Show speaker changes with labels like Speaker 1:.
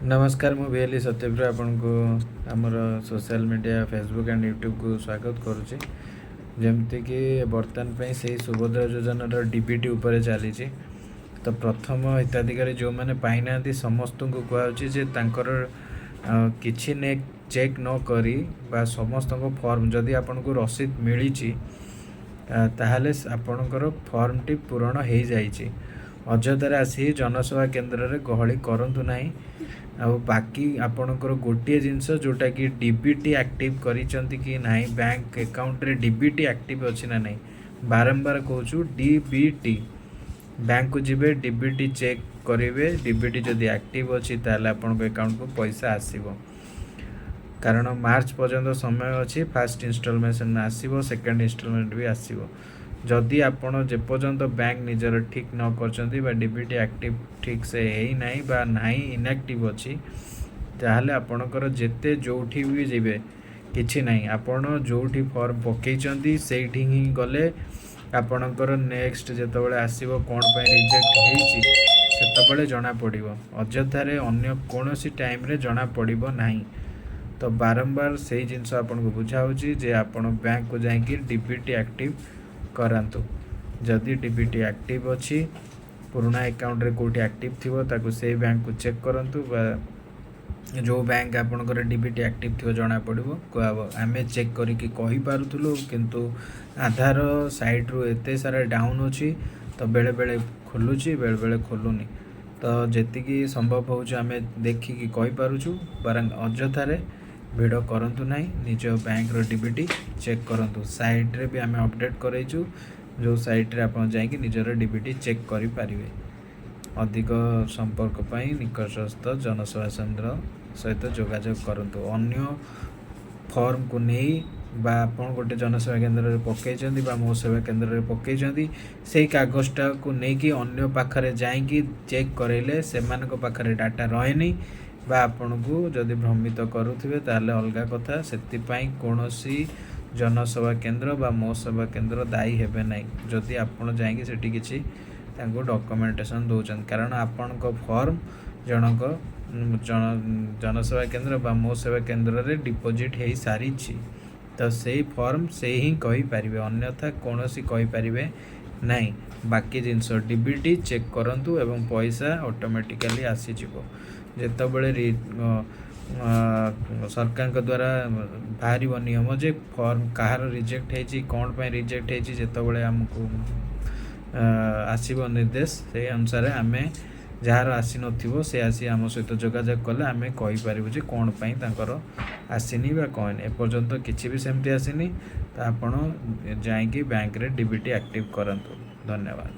Speaker 1: ନମସ୍କାର, ମୁଁ ଭିଏଲି ସତ୍ୟପ୍ରିୟ ଆପଣଙ୍କୁ ଆମର ସୋସିଆଲ ମିଡ଼ିଆ ଫେସବୁକ୍ ଆଣ୍ଡ ୟୁଟ୍ୟୁବକୁ ସ୍ୱାଗତ କରୁଛି। ଯେମିତିକି ବର୍ତ୍ତମାନ ପାଇଁ ସେଇ ସୁଭଦ୍ରା ଯୋଜନାର ଡିବିଟି ଉପରେ ଚାଲିଛି। ତ ପ୍ରଥମ ହିତାଧିକାରୀ ଯେଉଁମାନେ ପାଇନାହାନ୍ତି, ସମସ୍ତଙ୍କୁ କୁହାଯାଉଛି ଯେ ତାଙ୍କର କିଛି ଚେକ୍ ନ କରି ବା ସମସ୍ତଙ୍କ ଫର୍ମ ଯଦି ଆପଣଙ୍କୁ ରସିଦ ମିଳିଛି, ତାହେଲେ ଆପଣଙ୍କର ଫର୍ମଟି ପୂରଣ ହେଇଯାଇଛି। ଅଯଥାରେ ଆସି ଜନସେବା କେନ୍ଦ୍ରରେ ଗହଳି କରନ୍ତୁ ନାହିଁ। ଆଉ ବାକି ଆପଣଙ୍କର ଗୋଟିଏ ଜିନିଷ, ଯେଉଁଟାକି ଡିବିଟି ଆକ୍ଟିଭ୍ କରିଛନ୍ତି କି ନାହିଁ, ବ୍ୟାଙ୍କ ଆକାଉଣ୍ଟରେ ଡିବିଟି ଆକ୍ଟିଭ୍ ଅଛି ନା ନାହିଁ। ବାରମ୍ବାର କହୁଛୁ, ଡିବିଟି, ବ୍ୟାଙ୍କକୁ ଯିବେ, ଡିବିଟି ଚେକ୍ କରିବେ। ଡିବିଟି ଯଦି ଆକ୍ଟିଭ୍ ଅଛି, ତାହେଲେ ଆପଣଙ୍କ ଆକାଉଣ୍ଟକୁ ପଇସା ଆସିବ। କାରଣ ମାର୍ଚ୍ଚ ପର୍ଯ୍ୟନ୍ତ ସମୟ ଅଛି। ଫାର୍ଷ୍ଟ ଇନଷ୍ଟଲମେଣ୍ଟ ଆସିବ, ସେକେଣ୍ଡ ଇନଷ୍ଟଲମେଣ୍ଟ ବି ଆସିବ। ଯଦି ଆପଣ ଯେପର୍ଯ୍ୟନ୍ତ ବ୍ୟାଙ୍କ ନିଜର ଠିକ୍ ନ କରିଛନ୍ତି ବା ଡିବିଟି ଆକ୍ଟିଭ୍ ଠିକ୍ ସେ ହେଇନାହିଁ ବା ନାହିଁ, ଇନଆକ୍ଟିଭ୍ ଅଛି, ତାହେଲେ ଆପଣଙ୍କର ଯେତେ ଯେଉଁଠି ବି ଯିବେ କିଛି ନାହିଁ। ଆପଣ ଯେଉଁଠି ଫର୍ମ ପକେଇଛନ୍ତି, ସେଇଠି ହିଁ ଗଲେ ଆପଣଙ୍କର ନେକ୍ସଟ ଯେତେବେଳେ ଆସିବ, କ'ଣ ପାଇଁ ରିଜେକ୍ଟ ହେଇଛି, ସେତେବେଳେ ଜଣାପଡ଼ିବ। ଅଯଥାରେ ଅନ୍ୟ କୌଣସି ଟାଇମ୍ରେ ଜଣାପଡ଼ିବ ନାହିଁ। ତ ବାରମ୍ବାର ସେଇ ଜିନିଷ ଆପଣଙ୍କୁ ବୁଝାଉଛି ଯେ ଆପଣ ବ୍ୟାଙ୍କକୁ ଯାଇକି ଡିବିଟି ଆକ୍ଟିଭ୍ କରାନ୍ତୁ। ଯଦି ଡିବିଟି ଆକ୍ଟିଭ୍ ଅଛି, ପୁରୁଣା ଆକାଉଣ୍ଟରେ କେଉଁଠି ଆକ୍ଟିଭ୍ ଥିବ, ତାକୁ ସେଇ ବ୍ୟାଙ୍କକୁ ଚେକ୍ କରନ୍ତୁ ବା ଯେଉଁ ବ୍ୟାଙ୍କ ଆପଣଙ୍କର ଡିବିଟି ଆକ୍ଟିଭ୍ ଥିବ, ଜଣାପଡ଼ିବ, କୁହାହେବ। ଆମେ ଚେକ୍ କରିକି କହିପାରୁଥିଲୁ, କିନ୍ତୁ ଆଧାର ସାଇଟ୍ରୁ ଏତେ ସାରା ଡାଉନ୍ ଅଛି, ତ ବେଳେବେଳେ ଖୋଲୁଛି, ବେଳେବେଳେ ଖୋଲୁନି। ତ ଯେତିକି ସମ୍ଭବ ହେଉଛି, ଆମେ ଦେଖିକି କହିପାରୁଛୁ। ବରଂ ଅଯଥାରେ ଭିଡ଼ କରନ୍ତୁ ନାହିଁ। ନିଜ ବ୍ୟାଙ୍କର ଡିବିଟି ଚେକ୍ କରନ୍ତୁ। ସାଇଟ୍ରେ ବି ଆମେ ଅପଡ଼େଟ୍ କରେଇଛୁ, ଯେଉଁ ସାଇଟ୍ରେ ଆପଣ ଯାଇକି ନିଜର ଡିବିଟି ଚେକ୍ କରିପାରିବେ। ଅଧିକ ସମ୍ପର୍କ ପାଇଁ ନିକଟସ୍ଥ ଜନସେବା କେନ୍ଦ୍ର ସହିତ ଯୋଗାଯୋଗ କରନ୍ତୁ। ଅନ୍ୟ ଫର୍ମକୁ ନେଇ ବା ଆପଣ ଗୋଟେ ଜନସେବା କେନ୍ଦ୍ରରେ ପକାଇଛନ୍ତି ବା ମୋ ସେବା କେନ୍ଦ୍ରରେ ପକାଇଛନ୍ତି, ସେଇ କାଗଜଟାକୁ ନେଇକି ଅନ୍ୟ ପାଖରେ ଯାଇକି ଚେକ୍ କରାଇଲେ ସେମାନଙ୍କ ପାଖରେ ଡାଟା ରହେନି ବା ଆପଣଙ୍କୁ ଯଦି ଭ୍ରମିତ କରୁଥିବେ, ତାହେଲେ ଅଲଗା କଥା। ସେଥିପାଇଁ କୌଣସି ଜନସେବା କେନ୍ଦ୍ର ବା ମୋ ସେବା କେନ୍ଦ୍ର ଦାୟୀ ହେବେ ନାହିଁ, ଯଦି ଆପଣ ଯାଇକି ସେଠି କିଛି ତାଙ୍କୁ ଡକୁମେଣ୍ଟେସନ୍ ଦେଉଛନ୍ତି। କାରଣ ଆପଣଙ୍କ ଫର୍ମ ଜଣଙ୍କ ଜଣ ଜନସେବା କେନ୍ଦ୍ର ବା ମୋ ସେବା କେନ୍ଦ୍ରରେ ଡିପୋଜିଟ୍ ହେଇସାରିଛି। ତ ସେଇ ଫର୍ମ ସେ ହିଁ କହିପାରିବେ, ଅନ୍ୟଥା କୌଣସି କହିପାରିବେ ନାହିଁ। ବାକି ଜିନିଷ ଡିବିଟି ଚେକ୍ କରନ୍ତୁ ଏବଂ ପଇସା ଅଟୋମେଟିକାଲି ଆସିଯିବ। ଯେତେବେଳେ ସରକାରଙ୍କ ଦ୍ୱାରା ବାହାରିବ ନିୟମ ଯେ ଫର୍ମ କାହାର ରିଜେକ୍ଟ ହେଇଛି, କ'ଣ ପାଇଁ ରିଜେକ୍ଟ ହେଇଛି, ଯେତେବେଳେ ଆମକୁ ଆସିବ ନିର୍ଦ୍ଦେଶ, ସେଇ ଅନୁସାରେ ଆମେ ଯାହାର ଆସିନଥିବ, ସେ ଆସି ଆମ ସହିତ ଯୋଗାଯୋଗ କଲେ ଆମେ କହିପାରିବୁ ଯେ କ'ଣ ପାଇଁ ତାଙ୍କର ଆସିନି ବା କ'ଣ। ଏପର୍ଯ୍ୟନ୍ତ କିଛି ବି ସେମିତି ଆସିନି। ତ ଆପଣ ଯାଇକି ବ୍ୟାଙ୍କରେ ଡିବିଟି ଆକ୍ଟିଭ୍ କରନ୍ତୁ। ଧନ୍ୟବାଦ।